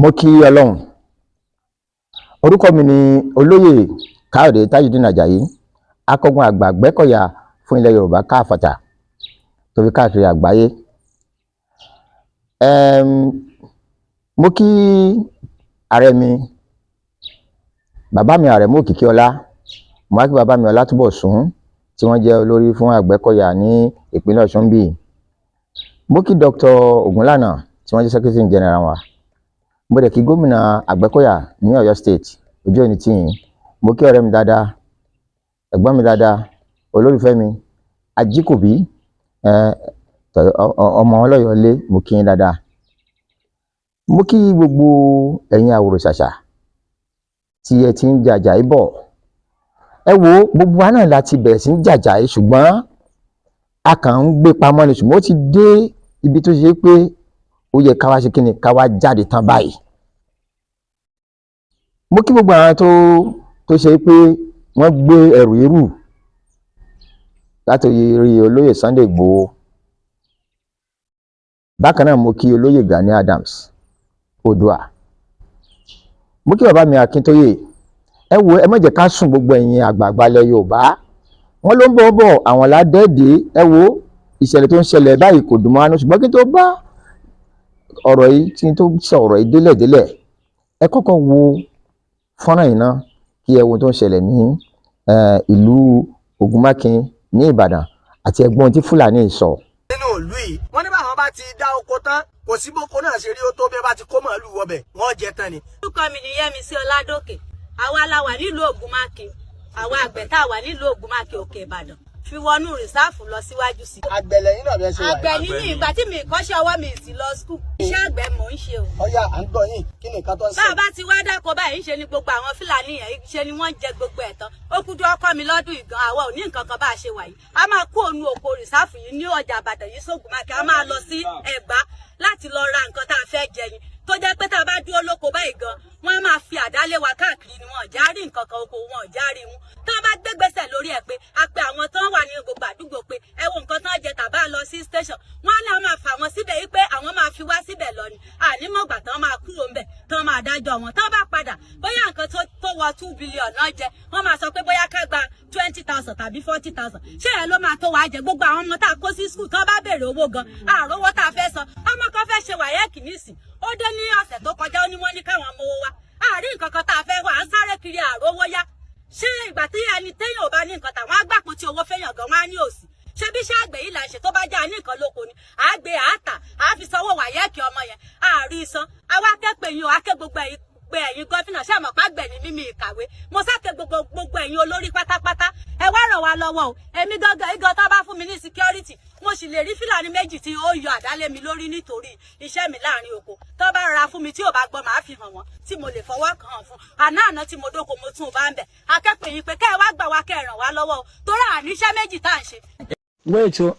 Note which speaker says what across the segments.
Speaker 1: Mo kí Ọlọ́run. Orúkọ mi ni Olóyè Káyọ̀dé Tajudeen Ajayi, akọgun àgbà Àgbẹ̀kọ̀yà fún ilẹ̀ Yorùbá káfàtà tó fi káàkiri àgbáyé. Mo kí ààrẹ mi, bàbá mi Àrẹ̀mú Òkìkíọlá. Mo wá kí bàbá mi Ọlátúnbọ̀sún, tí wọ́n jẹ́ olórí fún Àgbẹ̀kọ̀yà ní ìpínlẹ̀ Ọ̀ṣun bíi. Mo kí Dr. Ògúnlànà, tí wọ́n jẹ́ Secretary General wa. Mo dẹ̀ kí gómìnà Àgbẹ̀kọ̀yà ní Ọ̀yọ́ State, ojú òní tìyín. Mo kí ọ̀rẹ́ mi dáadáa, ẹ̀gbọ́n mi dáadáa, olólùfẹ́ mi, Ajíkòbí, ọmọ Ọlọ́yọ̀ọ́lé. Mo kí yín dáadáa. Mo kí gbogbo ẹ̀yin àwòrò-ṣàṣà tí ẹ ti ń jàjà yìí bọ̀. Ẹ wo, gbogbo wa náà la ti bẹ̀rẹ̀ sí ń jàjà yìí, ṣùgbọ́n a kàn ń gbé pamọ́ ni. Ṣùgbọ́n ó ti dé ibi tó ṣe pé ó yẹ ká wá ṣe kí ni, ká wá jáde tán báyìí. Mo kí gbogbo àwọn tó ṣe pé wọ́n gbé ẹrù irú láti rí olóyè Sunday Igboho. Bákan náà, mo kí olóyè Gani Adams Oòduà. Mo kí bàbá mi Akíntóyè. Ẹ wo, ẹ má jẹ́ ká sùn. Gbogbo ẹ̀yin àgbààgbà ilẹ̀ Yorùbá, wọ́n ló ń bọ̀ bọ̀, àwọn ládẹ́ẹ̀dẹ́. Ẹ wo, ìṣẹ̀lẹ̀ tó ń ṣẹlẹ̀ báyìí kò dùn mọ́ àánú. Ṣùgbọ́n kí n tó bá ọ̀rọ̀ yìí, tí n tó sọ ọ̀rọ̀ yìí délẹ̀délẹ̀, ẹ kọ́kọ́ wo fọ́nrán yìí ná, kí ẹ wo tó ń ṣẹlẹ̀ ní ìlú Ògúnmákin ní Ìbàdàn àti ẹ̀gbọ́n tí Fúlàní sọ.
Speaker 2: Nínú ìlú yìí, wọ́n ní báwọn bá ti dá oko tán, kò sí boko náà ṣe rí ó tó, bí wọ́n bá ti kó màálù wọbẹ̀, wọ́n jẹ tán ni.
Speaker 3: Orúkọ mi ni Yẹ́misí Ọládòkè. Àwa la wà nílùú Ògúnmákin, àwa àgbẹ̀ tá a wà nílùú Ògúnmákin, Òkè Ìbàdàn, fi wọnú reserve lọ síwájú sí.
Speaker 2: Àgbẹ̀ lẹ́yìn náà bẹ́ẹ̀ ṣe wà yìí?
Speaker 3: Àgbẹ̀ ní ní ìgbà tí mi kọ́ṣẹ́ ọwọ́ mi sì lọ school, iṣẹ́ àgbẹ̀ mò ń ṣe o.
Speaker 2: Ọ̀yá, à ń gbọ́ yín. Kí ni nǹkan tó ń
Speaker 3: Bá a
Speaker 2: ṣe?
Speaker 3: bá ti wá dáko báyìí, ń ṣe ni gbogbo àwọn Fúlàní yẹn ṣe ni wọ́n ń jẹ gbogbo ẹ̀ tán. Ó kú dún ọkọ mi lọ́dún ìgan. Àwa ò ní nǹkan kan bá a ṣe wà yìí. A máa kó òun oko reserve yìí ní ọjà Ìbàdàn yìí sóògùn, a máa lọ sí Ẹ̀gbá láti lọ ra nǹkan tá a fẹ́ jẹ yín, tó jẹ́ pé tá a bá dúró lóko báyìí gan, wọ́n á máa fi àdá lé wa káàkiri ni. Wọn ò já rí nǹkan kan oko, wọn ò já rí wọn. Tá a bá gbégbèsè lórí ẹ̀ pé a pe àwọn tó ń wà ní gbogbo àdúgbò pé ẹ wo nǹkan tán jẹ, tàbá lọ sí station, wọ́n á náà máa fà wọ́n síbẹ̀ yìí pé àwọn máa fi wá síbẹ̀ lọ ni. Ànímọ̀gbà tán máa kúrò ńbẹ̀, tán máa dájọ́ wọn. Tán bá padà, bóyá nǹkan tó wọ 2 billion náà jẹ, wọ́n máa sọ pé bóyá ká gba 20,000 tàbí 40,000. Ṣé ẹ ló máa tó wàá jẹ? Gbogbo àwọn ọmọ tá a kó sí school, tán bá béèrè owó gan, àròwó tá a fẹ́ san. Ọmọ kan fẹ́ ṣe WAEC nísìn, ó dé ní ọ̀sẹ̀ tó kọjá, ó ní wọ́n ní káwọn mowó wá. Àárín nǹkan kan tá a fẹ́ wà, á ń sáré kiri, àrówó yá. Ṣé ìgbà tí ẹni téèyàn ò bá ní nǹkan, tàwọn àgbàpọ̀ tí owó fẹ́yàn gan, wọn á ní òsì? Ṣé bí iṣẹ́ àgbẹ̀ yìí là ń ṣe, tó bá já ní nǹkan lóko ni àgbẹ̀ àtà á fi sanwó WAEC ọmọ yẹn, àárí san. Àwa akẹ́pẹ́ yín o, akẹ́ gbogbo ẹ̀yin pé ẹ̀yin governor, ṣé àmọ̀ pàgbẹ̀ ní mímí ìkàwé. Mo sáké gbogbo gbogbo ẹ̀yin olórí pátápátá, ẹ wá ràn wá lọ́wọ́ o. Èmi gangan igan, tó bá fún mi ní security, mo sì lè rí Fúlàní méjì tí ó yọ àdálé mi lórí nítorí iṣẹ́ mi láàrin oko. Tó bá rọra fún mi, tí ò bá gbọ́, màá fi hàn wọ́n tí mo lè fọwọ́ kàn án fún. Àná àná tí mo dóko, mo tún bá ń bẹ̀. Akẹ́pẹ́ yín pé kẹ́ ẹ wá gbà wá, kẹ́ ẹ ràn wá lọ́wọ́ o, torí àníṣẹ́ méjì tá à ń ṣe.
Speaker 4: Wait, so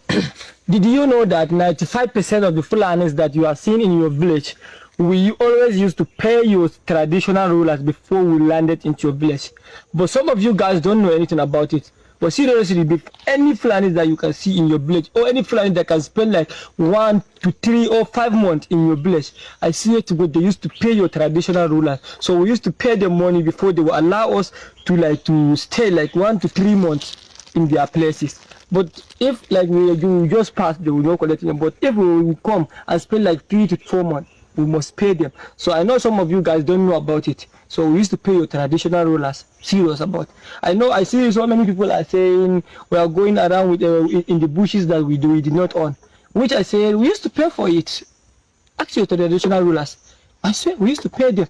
Speaker 4: did you know that 95% of the Fulanis that you are seeing in your village, we always used to pay your traditional rulers before we landed into your village? But some of you guys don't know anything about it. But seriously, if any Fulanis that you can see in your village, or any Fulani that can spend like 1 to 3 or 5 months in your village, I see it to go, they used to pay your traditional rulers. So we used to pay them money before they will allow us to like to stay like 1 to 3 months in their places. But if like we you just pass, they will not collect them. But if we will come and spend like 3 to 4 months, we must pay them. So I know some of you guys don't know about it. So we used to pay your traditional rulers. Serious about. I know I see so many people are saying we are going around with in the bushes that we do we did not own, which I say we used to pay for it. Actually, traditional rulers, I swear we used to pay them.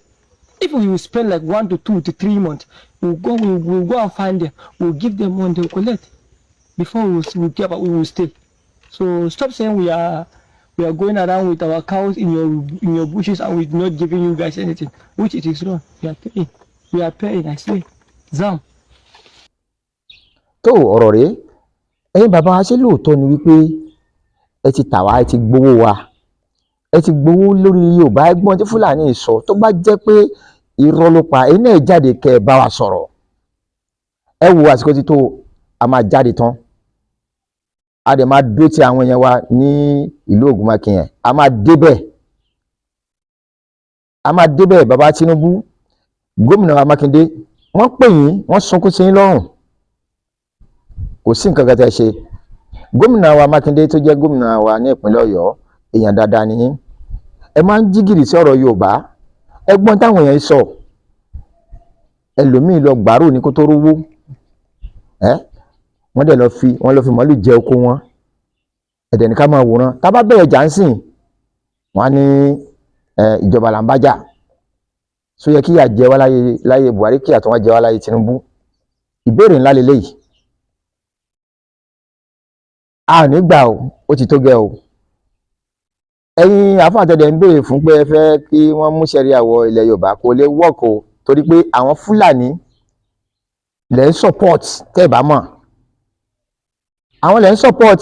Speaker 4: If we will spend like 1 to 2 to 3 months, we'll go and find them. We'll give them money, they'll collect before we will stay. So stop saying we are going around with our cows in your bushes and we're not giving you guys anything, which it is wrong. We are paying. We are paying, I say. Zam.
Speaker 1: Tó ọ̀rọ̀ rèé, ẹ̀yin bàbá wa, ṣé lóòótọ́ ni wípé ẹ ti tà wá, ẹ ti gbowó wa, ẹ ti gbowó lórí Yorùbá? Ẹgbọ́n tí Fúlàní sọ. Tó bá jẹ́ pé irọ́ ló pa, ẹ̀yin náà jáde kẹ́ ẹ bá wa sọ̀rọ̀. Ẹ wo, àsìkò tí tó, a máa jáde tán, a dẹ̀ máa dó ti àwọn èèyàn wa ní ìlú Ògúnmákin yẹn, a máa débẹ̀. A máa débẹ̀. Bàbá Tinubu, gómìnà wa Mákindé, wọ́n pè yín, wọ́n sunkún sí yín lọ́rùn, kò sí nǹkan kan tẹ́ ṣe. Gómìnà wa Mákindé tó jẹ́ gómìnà wa ní ìpínlẹ̀ Ọ̀yọ́, èèyàn dáadáa ni yín. Ẹ máa ń jí gìrì sí ọ̀rọ̀ Yorùbá. Ẹ gbọ́n táwọn èèyàn sọ. Ẹlòmíì lọ gbàrú ní kó tó rówó ẹ. Wọ́n dẹ̀ lọ fi wọ́n lọ fi màálù jẹ oko wọn. Ẹ̀dẹ̀ ní ká máa wòran. Tá a bá bẹ̀rẹ̀ jà ń sìn, wọ́n á ní ẹ ìjọba là ń bá jà. So yẹ kí ìyà jẹ wá láyé láyé Buhari, kí àtúnwá jẹ wá láyé Tinubu? Ìbéèrè ńlá leléyìí. A ò ní gbà o. Ó ti tó gẹ́ o. Ẹ̀yin àfáàtẹ̀dẹ̀ ń béèrè fún pé ẹ fẹ́ kí wọ́n mú ṣẹ̀ríà wọ ilẹ̀ Yorùbá, kò lè work o, torí pé àwọn Fúlàní lẹ̀ ń support. Tẹ́ ẹ̀ bá mọ̀, àwọn lẹ̀ ń support.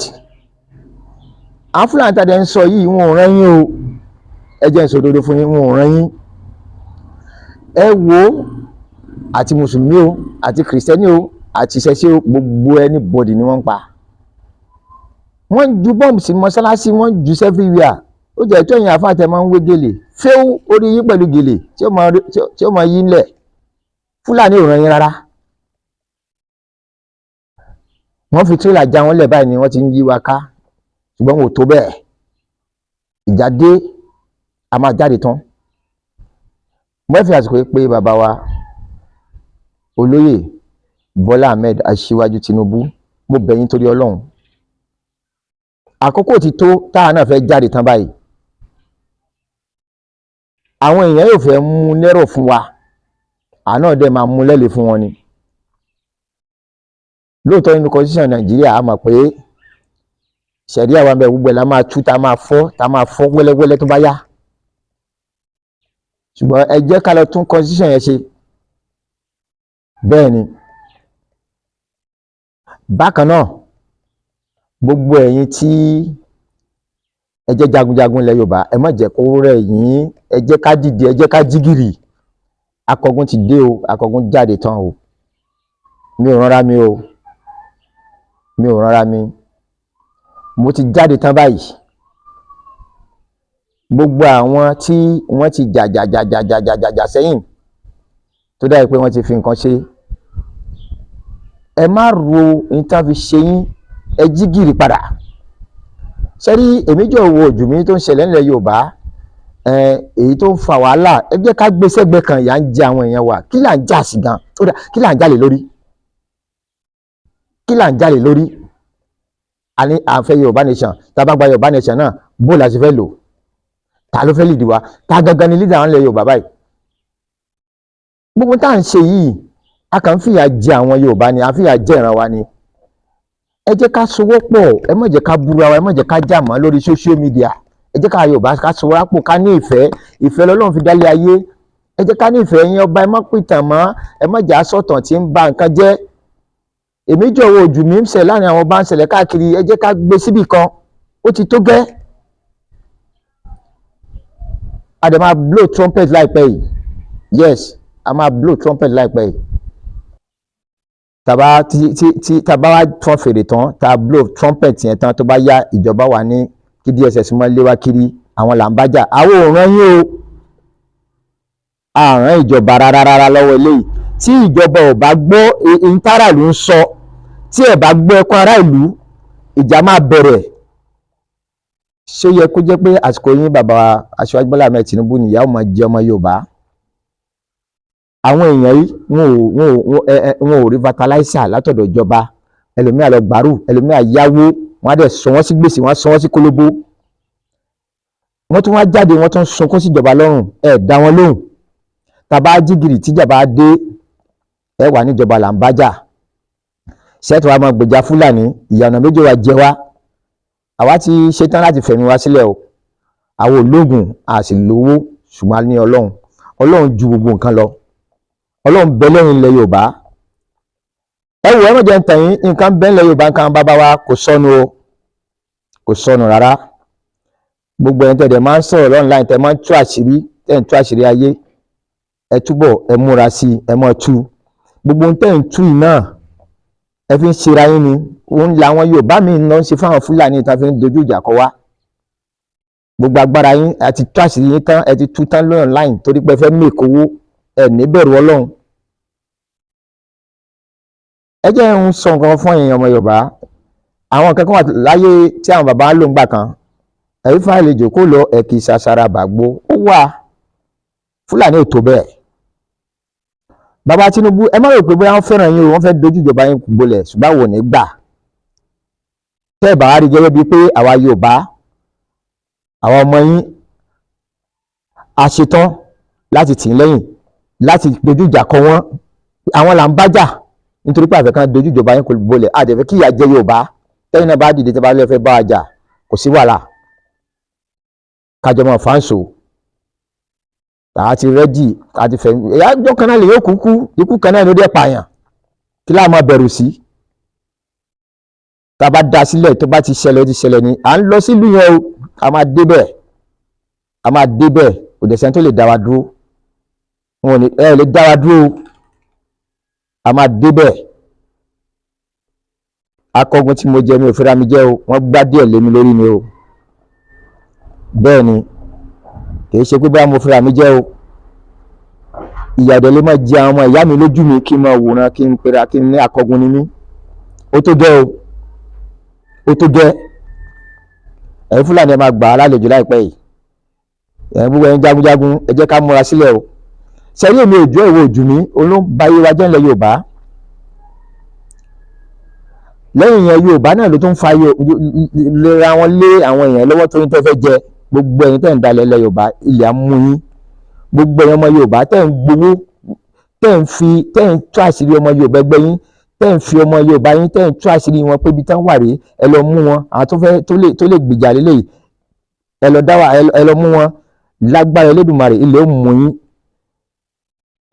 Speaker 1: Àwọn Fúlàní tàdé ń sọ yìí, wọn ò rán yín o. Ẹ jẹ́ n sọ òdodo fún yín, wọn ò rán yín. Ẹ wo, àti mùsùlùmí o, àti kìrìsìtẹ́nì o, àti ìṣẹ̀ṣe o, gbogbo anybody ni wọ́n ń pa. Wọ́n ń ju bọ́ǹbù sí mọ́ṣáláṣí, wọ́n ń ju everywhere. Ó jẹ́ tó ẹ̀yin àfáà tẹ máa ń wé gèlè fẹ́ẹ́ orí yín pẹ̀lú gèlè tí ó máa yí ńlẹ̀. Fúlàní ò ràn yín rárá. Wọ́n fi tírélà já wọn lẹ̀ báyìí ni wọ́n ti ń yí wa ká, ṣùgbọ́n wọn ò tó bẹ́ẹ̀. Ìjà dé, a máa jáde tán. Mo fẹ́ fi àsìkò yìí pé bàbá wa olóyè Bọ́lá Ahmed Aṣíwájú Tinubu, mo bẹ̀ yín torí Ọlọ́run. Àkókò ti tó táwa náà fẹ́ jáde tán báyìí. Àwọn èèyàn yóò fẹ́ mú lẹ́rọ̀ fún wa, àná dẹ̀ máa mú lẹ́lẹ̀ fún wọn ni. Lóòótọ́, nínú constitution Nàìjíríà, a mọ̀ pé ṣẹ̀ríà wa ń bẹ. Gbogbo ẹ̀ la máa tú, tá a máa fọ́, tá a máa fọ́ wẹ́lẹ́wẹ́lẹ́ tó bá yá. Ṣùgbọ́n ẹ jẹ́ ká lọ tún constitution yẹn ṣe. Bẹ́ẹ̀ ni. Bákan náà, gbogbo ẹ̀yin tí ẹ jẹ́ jagunjagun ilẹ̀ Yorùbá, ẹ má jẹ́ kó rẹ̀ yín. Ẹ jẹ́ ká dìde, ẹ jẹ́ ká jí gìrì. Akọgun ti dé o, akọgun jáde tán o. Mi ò ránra mi o, mi ò ránra mi. Mo ti jáde tán báyìí. Gbogbo àwọn tí wọ́n ti jà jà jà jà jà jà jà jà sẹ́yìn, tó dáa pé wọ́n ti fi nǹkan ṣe, ẹ má ro ní tí wọ́n fi ṣe yín. Ẹ jí gìrì padà. Sẹ́rí, èmi jọ wo ojú mi tó ń ṣẹlẹ̀ nílẹ̀ Yorùbá, èyí tó ń fa wàhálà, ẹ jẹ́ ká gbé sẹ́gbẹ́ kan. Ìyà ń jẹ àwọn èèyàn wa. Kí là ń jà sí gan? Ó dà, kí là ń jalè lórí? Kí là ń jalè lórí? A ní à ń fẹ́ Yorùbá nation. Tá a bá gba Yorùbá nation náà, bó la ṣe fẹ́ lò? Ta ló fẹ́ lead wa? Ta gangan ni leader àwọn ilẹ̀ Yorùbá báyìí? Gbogbo tá à ń ṣe yìí, a kàn ń fìyà jẹ àwọn Yorùbá ni, a fìyà jẹ ìran wa ni. Ẹ jẹ́ ká sowọ́pọ̀. Ẹ má jẹ́ ká búra wa, ẹ má jẹ́ ká jà mọ́ lórí social media. Ẹ jẹ́ ká Yorùbá ká sowọ́pọ̀, ká ní ìfẹ́. Ìfẹ́ lọ́lọ́run fi dálé ayé. Ẹ jẹ́ ká ní ìfẹ́ yín. Ọba, ẹ má pìtàn mọ́, ẹ má jà sọ̀tàn tí ń ba nǹkan jẹ́. Èmi jọ̀wọ́, ojú mi ń ṣẹ̀ láàrin àwọn ọba, ń ṣẹlẹ̀ káàkiri. Ẹ jẹ́ ká gbé síbì kan. Ó ti tó gẹ́. A dẹ̀ máa blow trumpet láìpẹ́ yìí. Yes, a máa blow trumpet láìpẹ́ yìí. Tàbá tí tí tí tàbá wá fọ́n fèrè tán, tá a blow trumpet yẹn tán, tó bá yá, ìjọba wà ní kí DSS máa lé wá kiri. Àwọn là ń bá jà, àwọn ò rán yín o. Àrùn ìjọba rárá rárá lọ́wọ́ eléyìí. Tí ìjọba ò bá gbọ́ ìntáràlú ń sọ, tí ẹ bá gbọ́ ẹkún ará ìlú, ìjà máa bẹ̀rẹ̀. Ṣé ó yẹ kó jẹ́ pé àsìkò yín, bàbá Aṣíwájú Bọ́lá Ahmed Tinubu, nìyà ó máa jẹ ọmọ Yorùbá? Àwọn èèyàn yìí, wọn ò rí fertilizer látọ̀dọ̀ ìjọba. Ẹlòmíà lọ gbàrú, ẹlòmíà yáwó, wọn á dẹ̀ sọ wọ́n sí gbèsè, wọ́n á sọ wọ́n sí kólóbó. Wọ́n tún wá jáde, wọ́n tún sunkún síjọba lọ́rùn. Ẹ̀ dá wọn lóhùn. Tàbá jígìrì tíjàmbá dé, ẹ wà níjọba là ń bá jà. Ṣẹ́ẹ̀tì wa máa gbèjà Fúlàní? Ìyànà méjì wa jẹ wá. Àwa ti ṣetán láti fẹ̀mí wa sílẹ̀ o. Àwọn ológun, a sì lówó, ṣùgbọ́n a ní Ọlọ́run. Ọlọ́run ju gbogbo nǹkan lọ. Ọlọ́run bẹ lẹ́yìn ilẹ̀ Yorùbá. Ẹ wò, ẹ má jẹ́ ń tàn yín. Nǹkan bẹ ilẹ̀ Yorùbá, nǹkan bàbá wa kò sọnù o, kò sọnù rárá. Gbogbo ẹni tẹ̀dẹ̀ máa ń sọ̀rọ̀ online, tẹ̀ máa ń tú àṣírí, tẹ̀ ń tú àṣírí ayé, ẹ túbọ̀ ẹ múra sí i, ẹ mọ̀ tú gbogbo ohun tẹ̀ ń tú yìí náà. Ẹ fi ń ṣera yín ni. Òun làwọn Yorùbá mi ń lọ ń ṣe fáwọn Fúlàní tá fi ń dojú ìjà kọ wá. Gbogbo agbára yín àti tú àṣírí yín tán, ẹ ti tú tán lórí online torí pé ẹ fẹ́ make owó. Ẹ ní bẹ̀rù Ọlọ́run. Ẹ jẹ́ ń sọ nǹkan fún ẹ̀yin ọmọ Yorùbá. Àwọn nǹkan kan wà láyé tí àwọn bàbá ń lò ń gbà kan. Ẹ̀rí fáìlì kó lọ ẹ̀kì ṣàṣàrà bàgbó ó wà. Fúlàní ò tó bẹ́ẹ̀. Bàbá Tinubu, ẹ má rò pé bóyá wọ́n fẹ́ràn yín o, wọ́n fẹ́ dojú ìjọba yín bolẹ̀, ṣùgbọ́n àwọn ò ní gbà. Tẹ́ ẹ̀ bá wá rí gẹ́gẹ́ bíi pé àwa Yorùbá, àwọn ọmọ yín, a ṣetán láti tì í lẹ́yìn láti dojú ìjà kọ wọ́n. Àwọn là ń bá jà nítorí pé àfẹ́ kan dojú ìjọba yín bolẹ̀, àdẹ̀fẹ́ kí ìyà jẹ Yorùbá. Tẹ́yìn náà bá dìde, tẹ́ bá lè fẹ́ bá wa jà, kò sí wàhálà, kájọ mọ́ fáǹsò. Àti ready àti fẹ̀ ẹ̀yà ọjọ́ kan náà lè yóò kúkú, ikú kan náà ló dé pààyàn. Kí láà máa bẹ̀rù sí? Tá a bá da sílẹ̀, tó bá ti ṣẹlẹ̀, ó ti ṣẹlẹ̀ ni. À ń lọ sílùú yẹn o, a máa débẹ̀, a máa débẹ̀. Kò dẹ̀ sẹ́ni tó lè dá wa dúró. Wọn ò ní ẹ lè dá wa dúró o, a máa débẹ̀. Akọgun tí mo jẹ, mi ò fẹ́ra mi jẹ́ o, wọ́n gbá díẹ̀ lé mi lórí ni o. Bẹ́ẹ̀ ni, kì í ṣe pé báyà mo fẹ́ra mi jẹ́ o. Ìyà ọ̀dẹ̀ lè máa jẹ àwọn ọmọ ìyá mi lójú mi, kí n máa wòran, kí n pera, kí n ní akọgun ni mí. Ó tó gẹ́ o, ó tó gẹ́. Ẹ̀yin Fúlàní, ẹ máa gbà á lálejò láìpẹ́ yìí. Ẹ̀yin gbogbo ẹ̀yin jagunjagun, ẹ jẹ́ ká múra sílẹ̀ o. Sẹ́rí èmi òjò ìwò òjù mi olóńbayé wa jẹ́ ńlẹ̀ Yorùbá. Lẹ́yìn yẹn, Yorùbá náà ló tún fa lera wọn lé àwọn èèyàn lọ́wọ́ tó ń tẹ́ fẹ́ jẹ. Gbogbo ẹ̀yin tẹ́ ń dalẹ̀ ilẹ̀ Yorùbá, ilẹ̀ á mú yín. Gbogbo ẹ̀yin ọmọ Yorùbá tẹ́ ń gbowó, tẹ́ ń fi, tẹ́ ń tú àṣírí ọmọ Yorùbá ẹgbẹ́ yín, tẹ́ ń fi ọmọ Yorùbá yín, tẹ́ ń tú àṣírí wọn pé ibi tán wà rèé, ẹ lọ mú wọn. Àwọn tó fẹ́ tó lè gbìjà lélẹ́yìí, ẹ lọ dá wà, ẹ lọ mú wọn. Lágbára Elédùmarè, ilẹ̀ ó mú yín,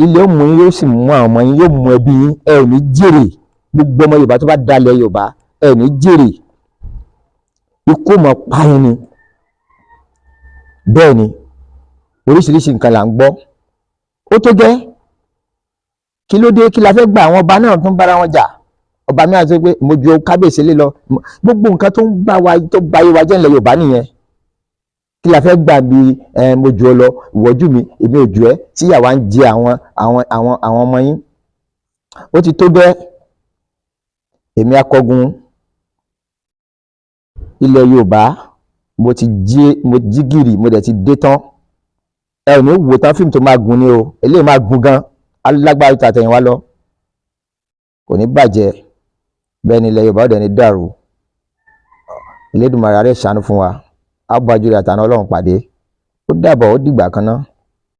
Speaker 1: ilẹ̀ ó mú yín, yóò sì mú àwọn ọmọ yín, yóò mú ẹbí yín. Ẹ ò ní jèrè. Gbogbo ọmọ Yorùbá tó bá dalẹ̀ Yorùbá, ẹ ò ní jèrè. Ikú mọ̀ pa yín ni. Bẹ́ẹ̀ ni, oríṣiríṣi nǹkan là ń gbọ́. Ó tó gẹ́. Kí ló dé? Kí la fẹ́ gba? Àwọn ọba náà tún bára wọn jà. Ọba mi àti pé mo ju kábíyèsí lé lọ. Gbogbo nǹkan tó ń bá wa, tó ba ayé wa jẹ́ ńlẹ̀ Yorùbá nìyẹn. Kí la fẹ́ gbà bí ẹ mo jù ọ lọ, ìwọ́jú mi, èmi ò jù ẹ́, tíyàwó ń jẹ àwọn ọmọ yín? Ó ti tó bẹ́ẹ̀. Èmi akọgun ilẹ̀ Yorùbá, mo ti jí, mo jí gìrì, mo dẹ̀ ti dé tán. Ẹ ò ní wò tán. Fíìmù tó máa gùn ni o, eléyìí máa gùn gan, alágbára tó àtẹ̀yìnwá lọ. Kò ní bàjẹ́. Bẹ́ẹ̀ ni ilẹ̀ Yorùbá ò dẹ̀ ní dàrú. Elédùmarè á dẹ̀ ṣàánú fún wa, á bá ojú rẹ̀ àtàná Ọlọ́run pàdé. Ó dàbọ̀, ó dìgbà kan náà.